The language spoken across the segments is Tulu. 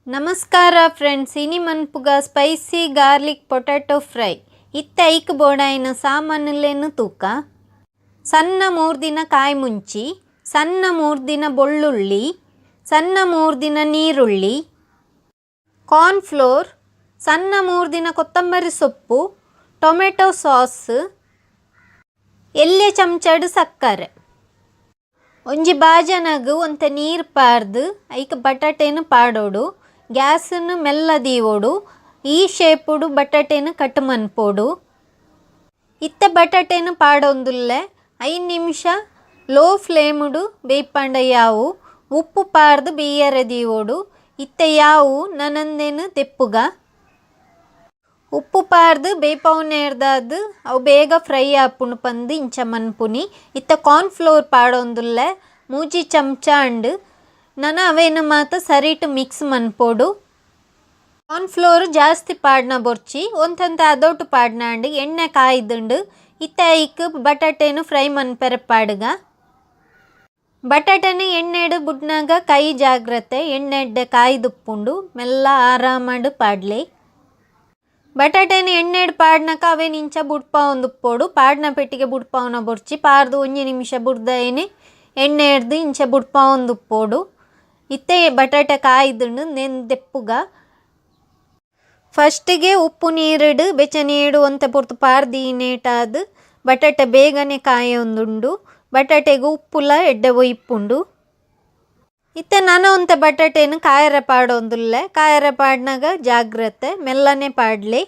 ನಮಸ್ಕಾರ ಫ್ರೆಂಡ್ಸ್, ಇನಿ ಮನ್ಪುಗ spicy garlic potato fry. ಇತ್ತೆ ಐಕ್ ಬೋಡಾಯಿನ ಸಾಮಾನುಲೆನ್ ತೂಕ. ಸಣ್ಣ ಮೂರ್ದಿನ ಕಾಯಿ ಮುಂಚಿ, ಸಣ್ಣ ಮೂರ್ದಿನ ಬೊಳ್ಳುಳ್ಳಿ, ಸಣ್ಣ ಮೂರ್ದಿನ ನೀರುಳ್ಳಿ, ಕಾರ್ನ್ ಫ್ಲೋರ್, ಸಣ್ಣ ಮೂರ್ದಿನ ಕೊತ್ತಂಬರಿ ಸೊಪ್ಪು, ಟೊಮೆಟೊ ಸಾಸ್, ಎಲ್ಯ ಚಮಚಡ್ ಸಕ್ಕರೆ. ಒಂಜಿ ಬಾಜನಗ್ ಒಂತೆ ನೀರು ಪಾರ್ದ್ ಐಕ್ ಬಟಾಟೆನ್ ಪಾಡೊಡು. ಗ್ಯಾಸ್ನ್ ಮೆಲ್ಲ ದೀವೊಡು. ಈ ಶೇಪುಡು ಬಟಾಟೆನ್ ಕಟ್ ಮನ್ಪೊಡು. ಇತ್ತೆ ಬಟಾಟೆನ್ ಪಾಡೊಂದುಲ್ಲೆ. 5 ನಿಮಿಷ ಲೋ ಫ್ಲೇಮುಡು ಬೇಯ್ಪಂಡ ಯಾವು. ಉಪ್ಪು ಪಾರ್ದ್ ಬೇಯರೆ ದೀವೊಡು. ಇತ್ತೆ ಯಾವು, ನನಂದೆನ್ ದೆಪ್ಪುಗ. ಉಪ್ಪು ಪಾರ್ದ್ ಬೇಯ್ಪವುನೇರ್ದಾದ್ ಅವು ಬೇಗ ಫ್ರೈ ಆಪುಂಡು ಪಂದ್ ಇಂಚ ಮನ್ಪುನಿ. ಇತ್ತೆ ಕಾರ್ನ್ ಫ್ಲೋರ್ ಪಾಡೊಂದುಲ್ಲೆ, 3 ಚಮಚ ಅಂಡ್. ನನ ಅವೇನು ಮಾತ ಸರಿಟ್ ಮಿಕ್ಸ್ ಮನ್ಪೊಡು. ಕಾರ್ನ್ ಫ್ಲೋರ್ ಜಾಸ್ತಿ ಪಾಡ್ನ ಬೊರ್ಚಿ, ಒಂತೊಂತೆ ಅದೊಟು ಪಾಡ್ನಾಂಡ್. ಎಣ್ಣೆ ಕಾಯ್ದುಂಡು. ಇತ್ತೆ ಐಕ್ ಬಟಾಟೆನ್ ಫ್ರೈ ಮನ್ಪೆರೆ ಪಾಡುಗ. ಬಟಾಟೆನ್ ಎಣ್ಣೆಡ್ ಬುಡ್ನಾಗ ಕೈ ಜಾಗ್ರತೆ, ಎಣ್ಣೆ ಎಡ್ಡೆ ಕಾಯ್ದುಪ್ಪುಂಡು. ಮೆಲ್ಲ ಆರಾಮಡ್ ಪಾಡ್ಲೆ. ಬಟಾಟೆನ್ ಎಣ್ಣೆಡ್ ಪಾಡ್ನಕ ಅವೇನ್ ಇಂಚ ಬುಡ್ಪಾವೊಂದುಪ್ಪೊಡು. ಪಾಡ್ನ ಪೆಟ್ಟಿಗೆ ಬುಡ್ಪಾವುನ ಬೊರ್ಚಿ. ಪಾರ್ದು ಒಂಜಿ ನಿಮಿಷ ಬುಡ್ದೈನೆ ಎಣ್ಣೆ ಹಿಡ್ದು ಇಂಚ ಬುಡ್ಪಾವೊಂದುಪ್ಪೊಡು. ಇತ್ತೆ ಬಟಾಟೆ ಕಾಯ್ದುಂಡು, ನೆನ್ ದೆಪ್ಪುಗ. ಫಸ್ಟಿಗೆ ಉಪ್ಪು ನೀರುಡು ಬೆಚ್ಚ ನೀರು ಒಂತೆ ಪೊರ್ತು ಪಾರ್ದೀನೇಟಾದ್ ಬಟಾಟೆ ಬೇಗನೆ ಕಾಯೊಂದುಂಡು. ಬಟಾಟೆಗ್ ಉಪ್ಪುಲ ಎಡ್ಡೆ ಒಯ್ಪುಂಡು. ಇತ್ತೆ ನನ ಒಂತೆ ಬಟಾಟೆನ್ ಕಾಯರೆ ಪಾಡೊಂದುಲ್ಲೆ. ಕಾಯರೆ ಪಾಡ್ನಗ ಜಾಗ್ರತೆ, ಮೆಲ್ಲನೆ ಪಾಡ್ಲೆ.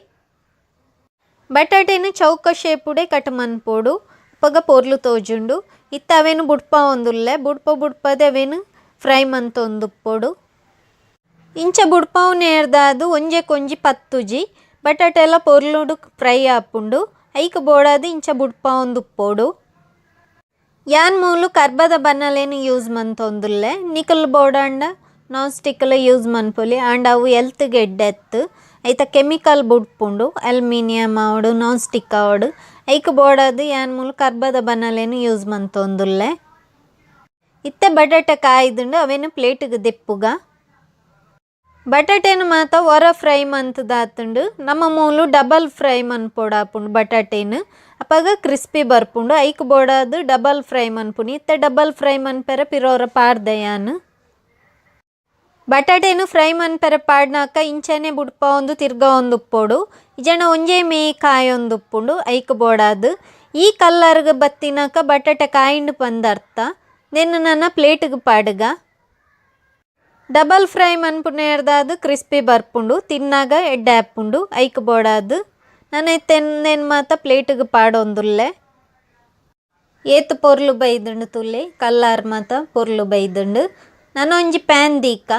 ಬಟಾಟೆನ್ ಚೌಕ ಶೇಪುಡೆ ಕಟ್ ಮನ್ಪೊಡು, ಅಪಗ ಪೊರ್ಲು ತೋಜುಂಡು. ಇತ್ತೆ ಅವೇನು ಬುಡ್ಪಾವೊಂದುಲ್ಲೆ. ಬುಡ್ಪ ಬುಡ್ಪದೆ ಅವೇನು ಫ್ರೈ ಮಂತೊಂದುಪ್ಪೊಡು. ಇಂಚ ಬುಡ್ಪಾವುನೇರ್ದಾದ್ ಒಂಜೆಕೊಂಜಿ ಪತ್ತುಜಿ. ಬಟಾಟೆ ಎಲ್ಲ ಪೊರ್ಲುಡು ಫ್ರೈ ಆಪುಂಡು. ಐಕ್ ಬೋಡಾದ್ ಇಂಚ ಬುಡ್ಪಾವೊಂದುಪ್ಪೊಡು. ಯಾನ್ ಮೂಲು ಕರ್ಬದ ಬನ್ನಲೆನ್ ಯೂಸ್ ಮಂತೊಂದುಲ್ಲೆ. ನಿಕುಲು ಬೋಡಾಂಡ ನಾನ್ ಸ್ಟಿಕ್ಲ ಯೂಸ್ ಮನ್ಪೊಲಿ. ಆಂಡ ಅವು ಹೆಲ್ತ್‌ಗ್ ಎಡ್ಡೆ ಅತ್ತ್. ಐತ ಕೆಮಿಕಲ್ ಬುಡ್ಪುಂಡು, ಅಲ್ಯೂಮಿನಿಯಂ ಆವಡ್, ನಾನ್ ಸ್ಟಿಕ್ ಆವಡ್. ಐಕ್ ಬೋಡಾದ್ ಯಾನ್ ಮೂಲು ಕರ್ಬದ ಬನ್ನಲೆನ್ ಯೂಸ್ ಮಂತೊಂದುಲ್ಲೆ. ಇತ್ತೆ ಬಟಾಟೆ ಕಾಯ್ದುಂಡು, ಅವೇನು ಪ್ಲೇಟ್‌ಗ್ ದೆಪ್ಪುಗ. ಬಟಾಟೆನ್ ಮಾತ ಒರ ಫ್ರೈ ಮಂತುದಾತುಂಡು. ನಮ ಮೂಲು ಡಬಲ್ ಫ್ರೈ ಮನ್ಪೊಡಾಪುಂಡು ಬಟಾಟೆನ್. ಅಪಗ ಕ್ರಿಸ್ಪಿ ಬರ್ಪುಂಡು. ಐಕ್ ಬೋಡಾದ್ ಡಬಲ್ ಫ್ರೈ ಮನ್ಪುನಿ. ಇತ್ತೆ ಡಬಲ್ ಫ್ರೈ ಮನ್ಪೆರೆ ಪಿರೋರ ಪಾಡ್ದೆ ಯಾನ್. ಬಟಾಟೆನ್ ಫ್ರೈ ಮನ್ಪೆರೆ ಪಾಡ್ನಾಕ ಇಂಚನೆ ಬುಡ್ಪಾವೊಂದು ತಿರ್ಗಾವೊಂದುಪ್ಪೊಡು. ಇಜ್ಜಂಡ ಒಂಜೇ ಮೇಯಿ ಕಾಯೊಂದುಪ್ಪುಂಡು. ಐಕ್ ಬೋಡಾದ್ ಈ ಕಲ್ಲರ್ಗ್ ಬತ್ತಿನಕ ಬಟಾಟೆ ಕಾಯಿಂಡು ಪಂದ್ ಅರ್ಥ. ನೆನ್ ನನ ಪ್ಲೇಟ್‌ಗ್ ಪಾಡುಗ. ಡಬಲ್ ಫ್ರೈ ಮನ್ಪುನೇರ್ದಾದ್ ಕ್ರಿಸ್ಪಿ ಬರ್ಪುಂಡು, ತಿನ್ನಾಗ ಎಡ್ಡೆ ಆಪುಂಡು. ಐಕ್ ಬೋಡಾದ್ ನನ ಇತ್ತೆ ಉಂದೆನ್ ಮಾತ ಪ್ಲೇಟ್‌ಗ್ ಪಾಡೊಂದುಲ್ಲೆ. ಏತ್ ಪೊರ್ಲು ಬೈದುಂಡು ತೂಲೆ, ಕಲ್ಲರ್ ಮಾತ ಪೊರ್ಲು ಬೈದುಂಡು. ನನ ಒಂಜಿ ಪ್ಯಾನ್ ದೀಕ.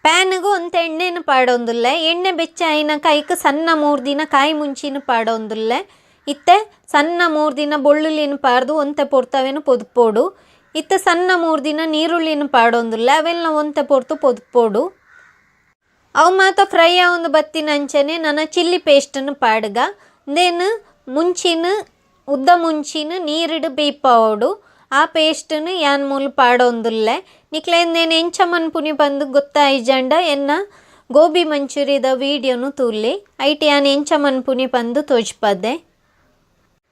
ಪ್ಯಾನ್‌ಗ್ ಒಂತೆ ಎಣ್ಣೆನ್ ಪಾಡೊಂದುಲ್ಲೆ. ಎಣ್ಣೆ ಬೆಚ್ಚ ಆಯಿನಕ ಐಕ್ ಸಣ್ಣ ಮೂರ್ದಿನ ಕಾಯಿ ಮುಂಚಿನ ಪಾಡೊಂದುಲ್ಲೆ. ಇತ್ತೆ ಸಣ್ಣ ಮೂರ್ದಿನ ಬೊಳ್ಳುಳ್ಳಿನ್ ಪಾಡ್ದು ಒಂತೆ ಪೊರ್ತು ಅವೆನ್ ಪೊದ್ಪೊಡು. ಇತ್ತೆ ಸಣ್ಣ ಮೂರ್ದಿನ ನೀರುಳ್ಳಿನ್ ಪಾಡೊಂದುಲ್ಲೆ. ಅವೆಲ್ಲ ಒಂತೆ ಪೊರ್ತು ಪೊದ್ಪೊಡು. ಅವು ಮಾತ ಫ್ರೈ ಆವೊಂದು ಬತ್ತಿನಂಚನೆ ನನ ಚಿಲ್ಲಿ ಪೇಸ್ಟ್‌ನ್ ಪಾಡುಗ. ಉಂದೆನ್ ಮುಂಚಿನ ಉದ್ದ ಮುಂಚಿನ ನೀರುಡು ಬೇಯ್ಪಾವೊಡು. ಆ ಪೇಸ್ಟ್‌ನ್ ಯಾನ್ ಮೂಲು ಪಾಡೊಂದುಲ್ಲೆ. ನಿಕ್ಲೆ ಉಂದೆನ್ ಎಂಚ ಮನ್ಪುನಿ ಪಂದ್ ಗೊತ್ತಾಯಿಜಂಡ ಎನ್ನ ಗೋಬಿ ಮಂಚೂರಿದ ವೀಡಿಯೋನು ತೂಲೆ. ಐಟ್ ಯಾನ್ ಎಂಚ ಮನ್ಪುನಿ ಪಂದ್ ತೋಜ್ಪದೆ.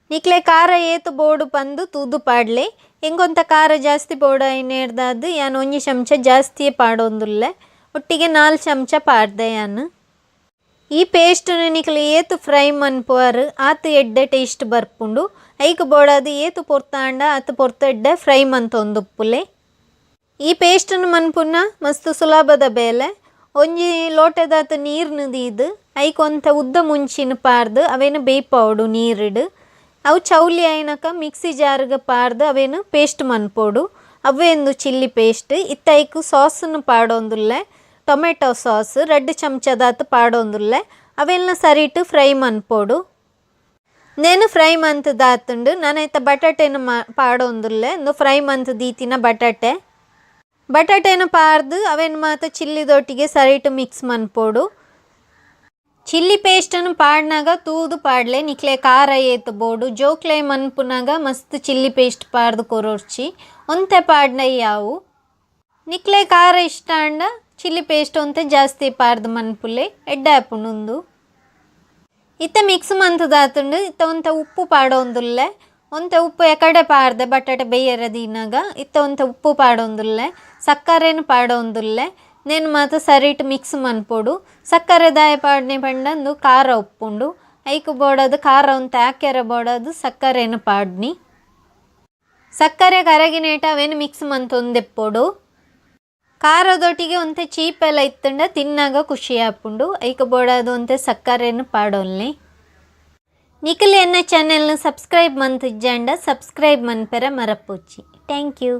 ನಿಕ್ಲೆ ಖಾರ ಏತ್ ಬೋಡು ಪಂದ್ ತೂದು ಪಾಡ್ಲೆ. ಎಂಕ್ ಖಾರ ಜಾಸ್ತಿ ಬೋಡಾಯಿನೇರ್ದಾದ್ ಯಾನ್ ಒಂಜಿ ಚಮಚ ಜಾಸ್ತಿಯೇ ಪಾಡೊಂದುಲ್ಲೆ. ಒಟ್ಟಿಗೆ 4 ಚಮಚ ಪಾಡ್ದೆ ಯಾನ್. ಈ ಪೇಸ್ಟ್‌ನ್ ನಿಕುಲು ಏತ್ ಫ್ರೈ ಮನ್ಪುವರ್ ಆತ್ ಎಡ್ಡೆ ಟೇಸ್ಟ್ ಬರ್ಪುಂಡು. ಐಕ್ ಬೋಡಾದ್ ಏತ್ ಪೊರ್ತಾಂಡ ಆತ್ ಪೊರ್ತು ಎಡ್ಡೆ ಫ್ರೈ ಮಂತೊಂದುಪ್ಪುಲೆ. ಈ ಪೇಸ್ಟ್‌ನ್ ಮನ್ಪುನ ಮಸ್ತ್ ಸುಲಭದ ಬೇಲೆ. ಒಂಜಿ ಲೋಟೆದಾತ್ ನೀರ್ನ್ ದೀದ್ ಐಕ್ ಒಂತೆ ಉದ್ದ ಮುಂಚಿನ ಪಾರ್ದ್ ಅವೇನು ಬೇಯ್ಪಾವೊಡು ನೀರುಡು. ಅವು ಚೌಲಿ ಆಯಿನಕ ಮಿಕ್ಸಿ ಜಾರ್‌ಗ್ ಪಾರ್ದ್ ಅವೇನು ಪೇಸ್ಟ್ ಮನ್ಪೊಡು. ಅವ್ವೇ ಉಂದು ಚಿಲ್ಲಿ ಪೇಸ್ಟ್. ಇತ್ತೆ ಐಕ್ ಸಾಸ್‌ನ್ ಪಾಡೊಂದುಲ್ಲೆ. Tomato sauce 2 ಚಮಚದಾತ್ ಪಾಡೊಂದುಲ್ಲೆ. ಅವೆಲ್ಲ ಸರಿಟ್ ಫ್ರೈ ಮನ್ಪೊಡು. ಉಂದೆನ್ ಫ್ರೈ ಮಂತುದಾತುಂಡು. ನನ ಇತ್ತೆ ಬಟಾಟೆನ್ ಪಾಡೊಂದುಲ್ಲೆ. ಉಂದು ಫ್ರೈ ಮಂತ್ ದೀತಿನ ಬಟಾಟೆ. ಬಟಾಟೆನ್ ಪಾರ್ದ್ ಅವೆನ್ ಮಾತ ಚಿಲ್ಲಿದೊಟ್ಟಿಗೆ ಸರಿಟ್ ಮಿಕ್ಸ್ ಮನ್ಪೊಡು. ಚಿಲ್ಲಿ ಪೇಸ್ಟ್‌ನ್ ಪಾಡ್ನಗ ತೂದು ಪಾಡ್ಲೆ, ನಿಕ್ಲೆ ಖಾರ ಏತ್ ಬೋಡು. ಜೋಕ್ಲೆ ಮನ್ಪುನಗ ಮಸ್ತ್ ಚಿಲ್ಲಿ ಪೇಸ್ಟ್ ಪಾರ್ದ್ ಕೊರೊರ್ಚಿ, ಒಂತೆ ಪಾಡ್ಂಡ ಯಾವು. ನಿಕ್ಲೆ ಖಾರ ಇಷ್ಟ ಆಂಡ ಚಿಲ್ಲಿ ಪೇಸ್ಟ್ ಒಂತೆ ಜಾಸ್ತಿ ಪಾಡ್ದ್ ಮನ್ಪುಲೆ ಎಡ್ಡೆ ಆಪುಂಡು ಉಂದು. ಇತ್ತೆ ಮಿಕ್ಸ್ ಮಂತುದಾತುಂಡು. ಇತ್ತೆ ಒಂತೆ ಉಪ್ಪು ಪಾಡೊಂದುಲ್ಲೆ. ಒಂತೆ ಉಪ್ಪು ಎಕಡೆ ಪಾಡ್ದೆ ಬಟಾಟೆ ಬೇಯರೆ ದೀನಗ. ಇತ್ತೆ ಒಂತೆ ಉಪ್ಪು ಪಾಡೊಂದುಲ್ಲೆ, ಸಕ್ಕರೆನ್ ಪಾಡೊಂದುಲ್ಲೆ. ನೆನ್ ಮಾತ ಸರಿಟ್ ಮಿಕ್ಸ್ ಮನ್ಪೊಡು. ಸಕ್ಕರೆ ದಾಯೆ ಪಾಡ್ನೆ ಪಂಡ ಉಂದು ಖಾರ ಉಪ್ಪುಂಡು, ಐಕ್ ಬೋಡಾದ್ ಖಾರ ಒಂತೆ ಆಕೆರೆ ಬೋಡಾದ್ ಸಕ್ಕರೆನ್ ಪಾಡ್ನಿ. ಸಕ್ಕರೆ ಕರಗಿನೇಟ ಅವೇನು ಮಿಕ್ಸ್ ಮಂತೊಂದಿಪ್ಪೊಡು. ಖಾರದೊಟ್ಟಿಗೆ ಒಂತೆ ಚೀಪೆಲ ಇತ್ತುಂಡ ತಿನ್ನಾಗ ಖುಷಿ ಆಪುಂಡು. ಐಕ್ ಬೋಡಾದ್ ಒಂತೆ ಸಕ್ಕರೆನ್ ಪಾಡೊನ್ಲೆ. ನಿಕುಲು ಎನ್ನ ಚಾನೆಲ್ನ ಸಬ್ಸ್ಕ್ರೈಬ್ ಮಂತಿಜ್ಜಂಡ ಸಬ್ಸ್ಕ್ರೈಬ್ ಮನ್ಪೆರೆ ಮರಪೊಚ್ಚಿ. Thank you.